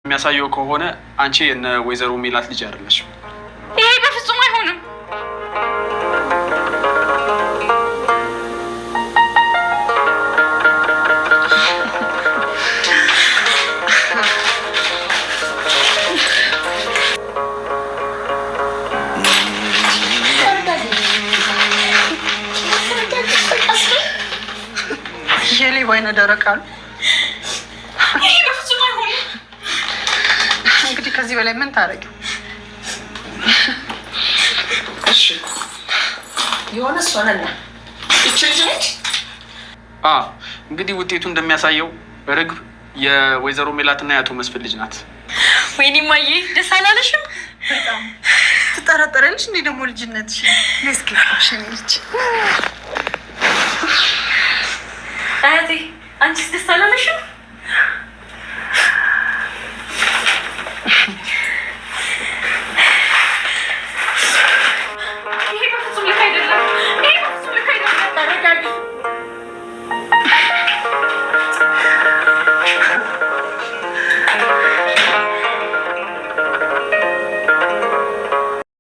እንደሚያሳየው ከሆነ አንቺ የነ ወይዘሮ ሜላት ልጅ አይደለሽም። ይሄ በፍጹም አይሆንም። የሌባ አይነ ደረቅ አሉ። ይሄ በፍጹም አይሆንም። እንግዲህ ከዚህ በላይ ምን ታደርጊው? እሺ የሆነ እሷንና ይቺ ልጅ ነች። እንግዲህ ውጤቱ እንደሚያሳየው ርግብ የወይዘሮ ሜላትና የአቶ መስፍን ልጅ ናት። ወይኔ እማዬ ደስ አላለሽም? በጣም ትጠራጠሪያለሽ እንዴ? ደግሞ ልጅነትሽ እስኪ ልጅ አያቴ አንቺስ ደስ አላለሽም?